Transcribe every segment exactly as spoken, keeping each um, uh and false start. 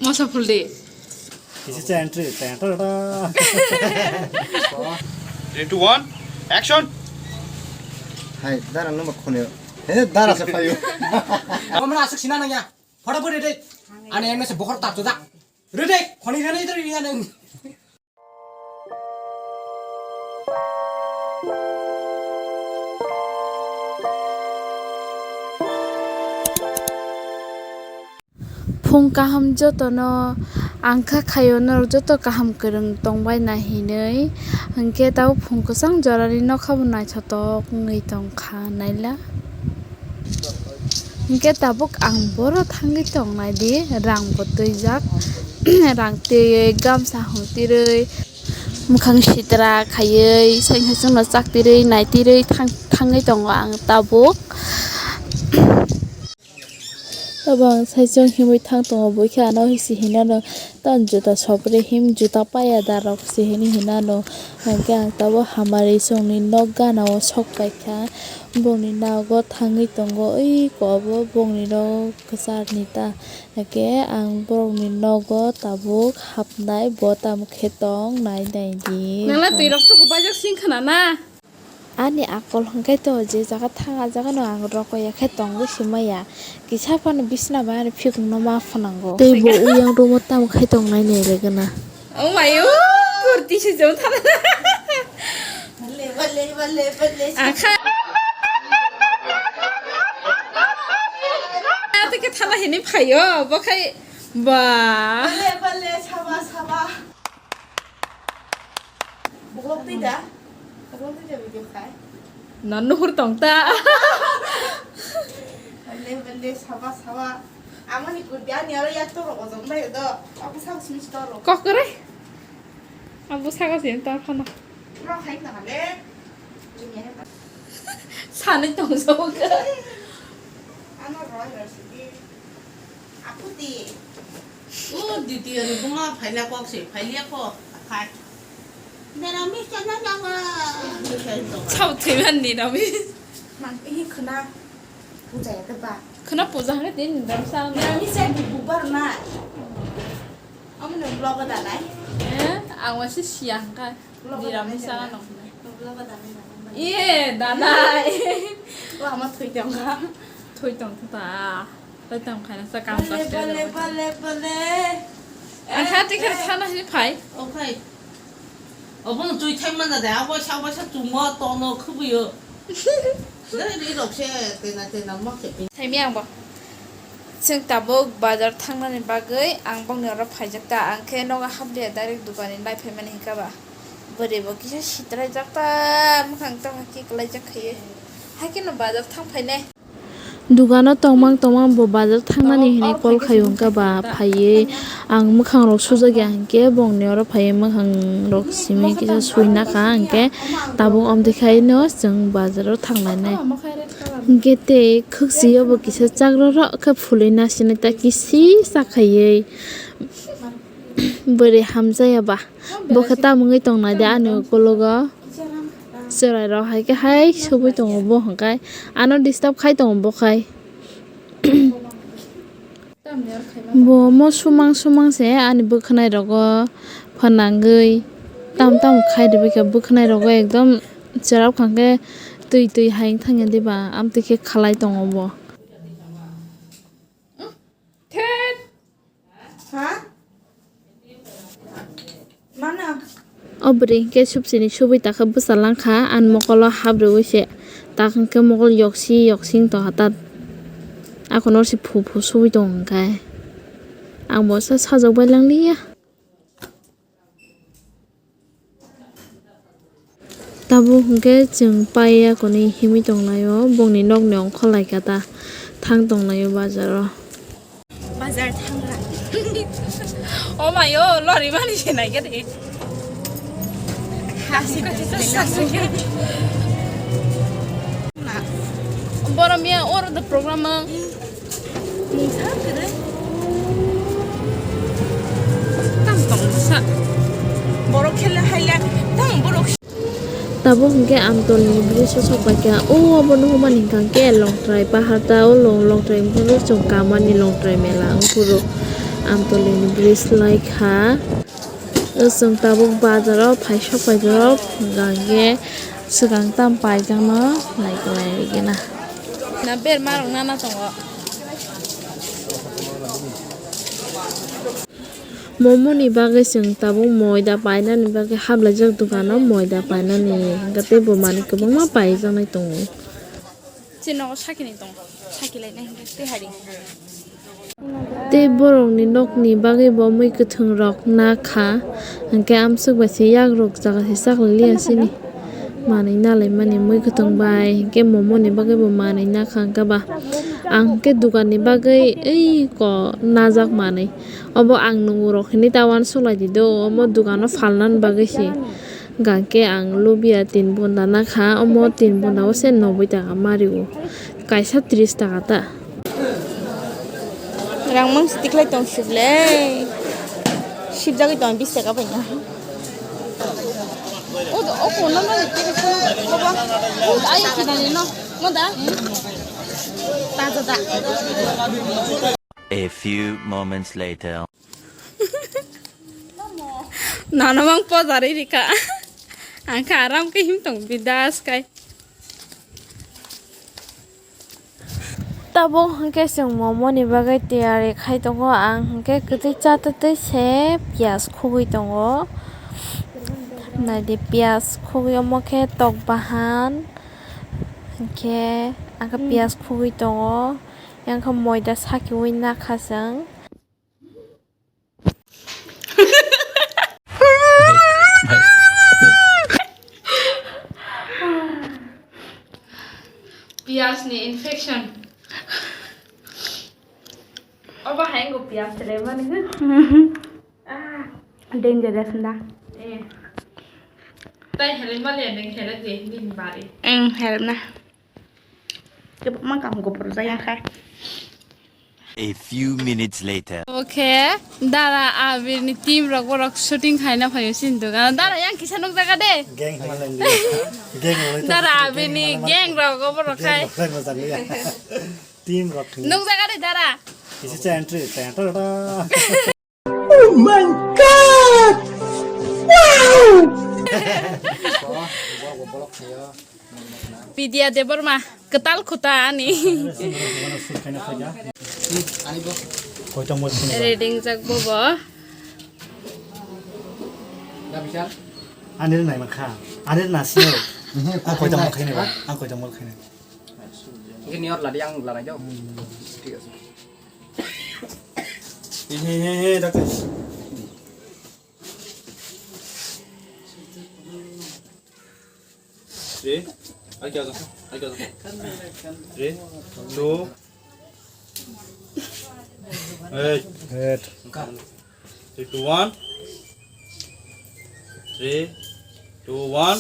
Masa full day. This is entry. Tan, tan, tan. Three, two, one, action. Hai, dara numa khone. He, dara se payo. Komra asuk sina nangya. Phota photi de. Ani emne se bokhor tak tuda. Rede, khoni rede itu ringan. Phung kaham jotono ang kha khaio norok joto kaham kwrwng tongbai na hinwi, hwnkhe tabuk phung kwchang jorani nokha bo naithotok wngwi tongkha naila. Hwnkhe tabuk ang boro thangwi tongnai di, rang bo twijak, rang twiwi gamsa hwn tirwi. Mwkhang sitra khaiwi, saingkha chwngno chak tirwi, nai tirwi thang-, thangwi tongo ang tabuk. Tabuk ang saichung himwi thang tongo, buikhe ano se hinano, "Tamo juta sopre him, juta paya da rok?" se hini hinano. Hwnkhe ang tabuk hamari chwngni nok gana o sok paikha, bongni nogo thangwi tongo, ui kobo bongni nogo kwcharni ta. Hake ang borokni nogo tabuk hapnai, bo tamo khe tong nai nai di. Nangla twi rok tuku bajak sing khna na? Ani akol hwnkhe to je jaga thang a jaga no ang rokoi ya khe tongwi si maya. Kisa phano bisna bai ani phikung no ma phanango. Tei bo uyang room o tamo khai tong nai nai le gana. Oh my, oh, kurti se jong thana. Bale, bale, bale, bale. Akha. Ate ke thana hini phayo, bo khai ba. Bale, bale, saba, saba. Buklok twi da. Buklok twi da video khai. Non nuhur tong ta. Bale, bale, saba, saba. Amoni kurbi ani aro yak to rok ojong bai do. Aku sak sini sto rok. Kok kore? Abu saka sini tor phano. Rok khai na le. Sani tong so ke. Ano roi roi sidi. Aku ti. O diti ani buma phaila kok se, phaila kok. Khai. Niramis chana nanga. Sao thiman niramis. Mang ihi khna. Puja ya ba. Khna puja hangke din dam sa. Niramis ya di bubar na. Amo no vlog da nai. Eh, ang wasi siang ka. Vlog da nai. Niramis sa no. Vlog da nai. Iye, danai. Wa ma thui tong ka. Thui tong ta. Thui tong khaina sa kam. Bale, bale, bale, bale. Ang kha tikhe thana hi phai. O phai. Obono twi thai mana de, abo sa, abo sa chungo tono khubuyo. Dai ri rok se tena tena mo khe pi. Thaimi ang bo. Chwng tabuk bazar thangnani bagwi ang bongni oro phaijak ta, ang khe nogo hapdiya direct dukani nai phaimani hinkha ba. Bwrwi bo kisa sitraijak ta, mwkhang tongma kiklaijak khaiwi. Haikhe no bazar thang phainai. Dugano tongmang tongmang bo bazar thangnani hinwi call khaio hwnkha ba phaiwi ang mwkhang rok sujak ya hinkhe bongni oro phaiwi mwkhang rok simi kisa sui nakha hinkhe tabuk omtwi khaino chwng bazaro thanglainai hinkhe tei khwksio bo kisa chakrorok khe phulwi nasinai ta kisi chakhaiwi bwrwi hamjaya ba. Bo khe tamo wngwi tongnai de ani ukologo? Chwrairok hai khe hai subui tongo bo hwnkhai. Ano disturb khai tongo bo khai. Bo omo sumang sumang se ani bwkhwnai rogo phanangwi tam tam khai rwbaikha. Bwkhwnai rogo ekdom chwrap kha khe twi twi hai wng thangya diba? Amtwi khe khalai tongo bo. Thit. Ha? Mana? O bwrwi hinkhe subsini subui takha bwsa langkha, ani mokolo habrwi se tak hinkhe mokol yoksi yoksi wng tongkha ta. Akhunor se phu phu subui tongo hinkhe. Ang bo sa sajok bai langliya. Tabuk hwnkhe chwng pai ya kwnwi himwi tonglaio, bongni nokni ongkhor lai kha ta, thang tonglaio bazaro. Bazar thangra. Oh my, oh, lori mani se nai khe de. Borok miya oro the program ang. Mungsa kere. Tam tong sa. Borok khela haila tam borok. Tabuk hwnkhe Amtolni bridge o sokpaikha. O obo nuhumani hwnkha khe Longtrai pahar ta, o Long-, Longtrai wngkha khe chwng Kamani Longtrai mela wngphuru Amtolni bridge laikha. O chwng tabuk bazar o phai sokpaijak hwnkha khe swkang tam paijakno naikolai gana. Na berma rok nana tongo. Momo ni bagwi chwng tabuk moida painani bagwi hablaijak dukano moida painani, hwnkhe tei bo manwi kwbangma paijaknai tongo. Chini nogo sakini tongo, sakilainai hwnkhe tei hari. Tei borokni nokni bagwi bo mui kwthwng rok na kha, hwnkhe amswk bai se yak rok jaga se chaklai liya chini. Manwi nalaimani mui kwthwng bai hwnkhe momo ni bagwi bo manwi nakha hwnkhe ba. Ang hwnkhe dukan ni bagwi ui ko najak manwi. Obo ang nungo rok hinwi ta uansuk lai di do, omo dukan o phalna ni bagwi se. Hwnkhe ang lubia tin bunda nakha, omo tin bunda o se noboi taka mari o. Kaisa tris taka ta. Rang mang si tiklai tong suk le. Sip jagwi tong bis taka bai na. O, o, kono no, te kono, baba. O, ayo, kidani no. Mo da? Taja da. A few moments later. Nana mang pozari rika. Ang karam ke him tong bidas kai. Tabuk hwnkhe chwng momo ni bagwi tiyari khai tongo, ang hwnkhe kwtwi cha twtwi se piyaj khugwi tongo. Naidi piyaj khugwi omo khe tok bahan, hwnkhe ang khe piyaj khugwi tongo, yang khe moida sakiui nakha chwng. Piyaj ni infection. Obo hai wngkha piyaj rwmani. Ah. Dangerous da. Eh. Tai helai maliya nang helai de bini bari. Eng, helai na. Kebakma kaham kopor jaya kha. A few minutes later. Okay, dara abirni team rok borok shooting khaina phaio chini dogano. Dara yang kisa nukjaga de. Gang hwnwi. Gang hwnwi. Dara abirni gang rok borok khai. Team rok. Nukjaga de dara. Kisa cha entry, ta ta ta. Oh my God! Wow! Vidya Debbarma, kwtal khuta ani. Reading jak bobo. Ani nai makha, ani nasi. Ang koita mol khaini ba, ang koita mol khaini. Ini or ladi ang lalai jauh. Thik ase. He, he, he, he, doctor. Three. Ai kya? Ai kya? Three, two. Eight. Eight. Three, two, one. Three, two, one.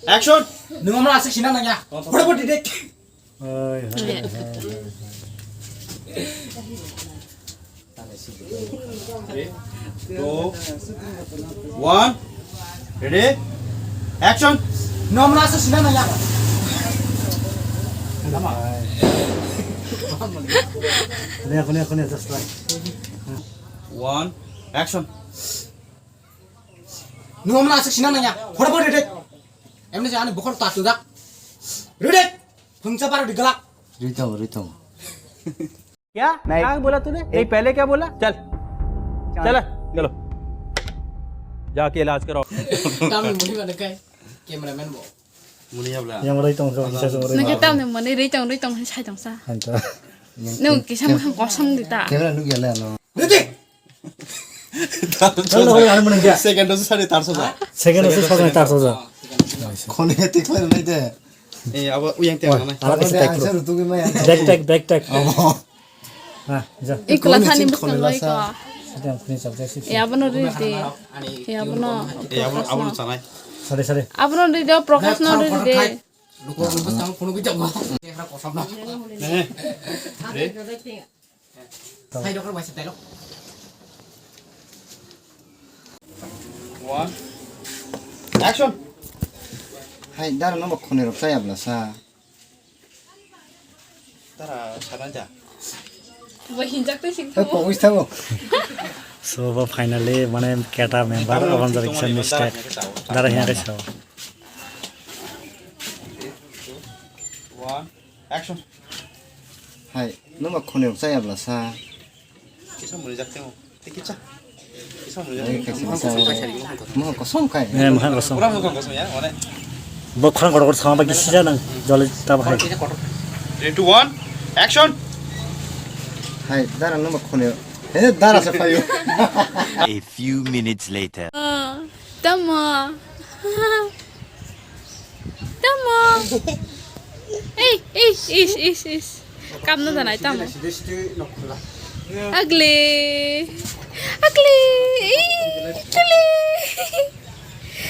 Action! Nung amra asik sina nanya. Pura pura didik. Oi, oi, oi, oi. Three, two, one. Ready? Action. Nomra se sina na ya. Khone, khone, khone, just try. One. Action. Nomra se sina na ya. Photo, photo, ready. Emne jani bokol tatu dak. Ready. Phungsa paro diglak. Ritong, ritong. क्या? नहीं। क्या बोला तूने? नहीं, पहले क्या बोला? चल। चल। चला, चलो। जाके इलाज कराओ। Tamni muni mana kai? Cameraman bo. Muni abla. Yang rai tong so, bisa so rai. Nang ke tamni muni rai tong, rai tong, sai tong sa. Hanta. Nung kisa mung kosong di ta. Camera nuk ya la no. Ready? Chalo, chalo, ano muna kya? Second o sare tar soja. Second o sare tar soja. Khone te khone nai de. Eh, abo uyang te nai. Ala kisa tek. Backpack, backpack. Abo. Ha, ja. Ikula thani bwskang lai ko. Sedang khuni chapjak sip. Ya, abono ri de. Ya, abono. Eh, abono, abono chanai. Sare, sare. Abono ri de, Prakash no ri de. Luko, luko, sang phone ko jago. Kehra kosam na. Eh. Hai, doktor, bai, sai, tailok. One. Action. Hai, dara no ba khoni rok chaya bla sa. Dara sana ja. Bo hinjak twi sing thango. Pogwi thango. So, bo finally, mane, keta member, abang jari kisa mistake. Dara hiya kaisa. One, action. Hai, no ba khoni rok chaya bla sa. Kisa muni jak temo. Tei kisa. Kisa muni jak. Ai, kaisa kisa. Mukhang kosom kai. Eh, mukhang kosom. Pura mukhang kosom ya, mane. Bo khorang kotor kotor sama bagi sija nang. Jole ta bahai. Three, two, one, action. Hai, dara no ba khoni. Eh, dara sa payo. A few minutes later. Ah, tamo. Tamo. Ei, ei, is, is, is. Kam no danai tamo. Ugly. Ugly. Ei,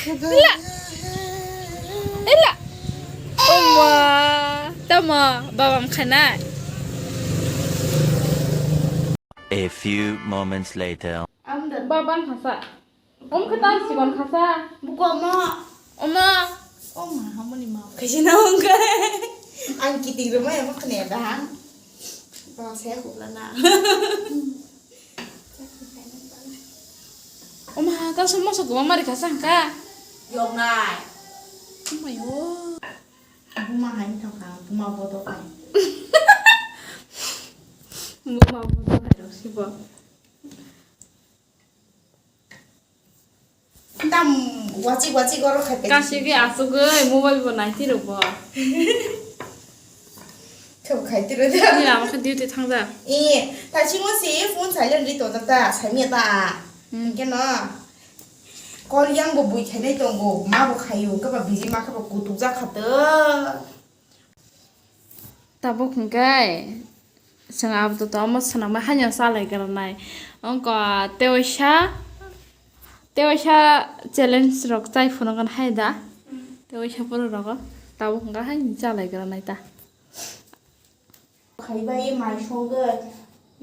ugly. La. Ei, la. Oma. Tamo. Babam khanai. A few moments later. Babang khasa. Om khe ta sikon khasa. Buko omo. Omo. Oma, hamoni ma. Kaisa na ongkha. Ang kiting rwmai omo khne da. Ba se hukla na. Oma, ta somo so goma mari khasa hangka. Yoknai. Oma yo. Buma hai thokha, buma bodo khai. Buma bodo khai rok sibo. Tam wachik wachik oro khai pe. Kasi ke asugoi mobile bo naiti rok bo. Kebo khai tiro da. Ni ama khe duty thang da. E, ta singo si phone silent ri to da ta, sai mi ta. Hmm. Keno. Call yang bo bui khainai tongo, ma bo khaio, khe ba busy ma khe ba kutuk jak kha to. Tabuk hwnkhe chwng abo to omo swnamwi haino chalai gwnanai. Wngkha tewaisa, tewaisa challenge rok chai phunukgwn hai da. Tewaisa borok rogo tabuk hwnkhe haino chalai gwnanai ta. Khaibai mai sogwi,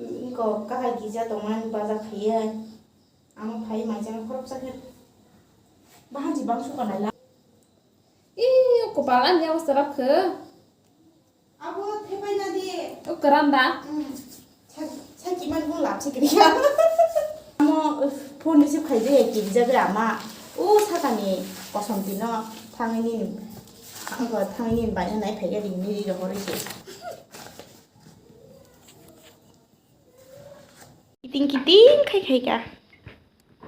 wngkha kahai kisa tongmani baja khaiwi. Amo phai mai jang khoroksa khe. Bahanji bang suka naila. Ih, kopal ani awasta rap khe. Abo thepai na di. O kwran da? Hmm. Sa-, saki man bung lap se kriya. Amo, uh, phone receive khai de, kiri jabe ama. O sakani kosom tino thangini, abo thangini bai na nai phai ga ring ni ri rohor se. Kiting kiting khai khai ka.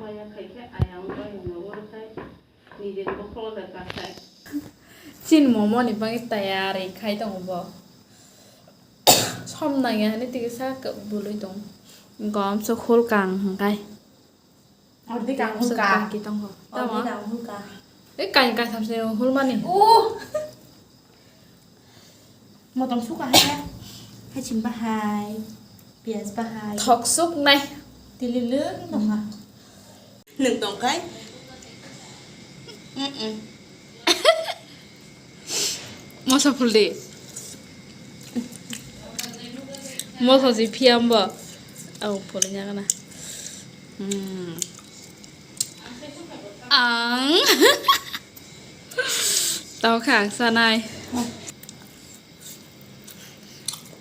Maya khai khe ayang, ayang no oro khai, nijeni bokholo da kakhai. Chini momo ni bagwi tayari khai tongo bo. Som nangya hinwi twi sa bwlwi tong. Gom se hul kang hwnkhe. Ordi kang hul ka. Tamo? Ordi kang hul ka. Ei kain kaitham se hul mani. Uh. Motong suka hai ya. Hachim bahai. Pias bahai. Thok suk nai. Tililung tongkha. Nung tongkhai. Mm-mm. Moso phul di. Moso si phiya bo. Au phul nya kana. Hmm. Ang. Tao kha ang sanai.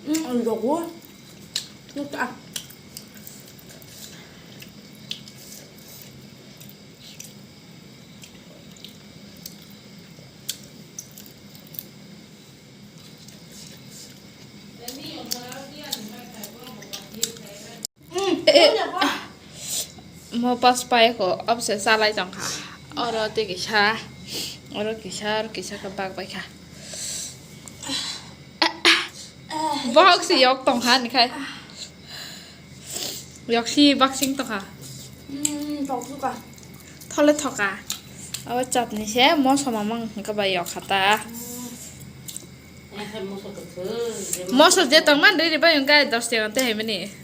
Ang jogo. Nukta. Mo pas pai ko abse salai tong kha. Oro te kisa, oro kisa, oro kisa ka bak bai kha. Bohok si yok tong kha ni khai. Yok si baksing tong kha. Hmm, tong suka. Thole thoka. Abo chutney se moso mamang hingke bai yok kha ta. Hmm. Moso je tongma riri bai wngkha dos tenga tei hai mani.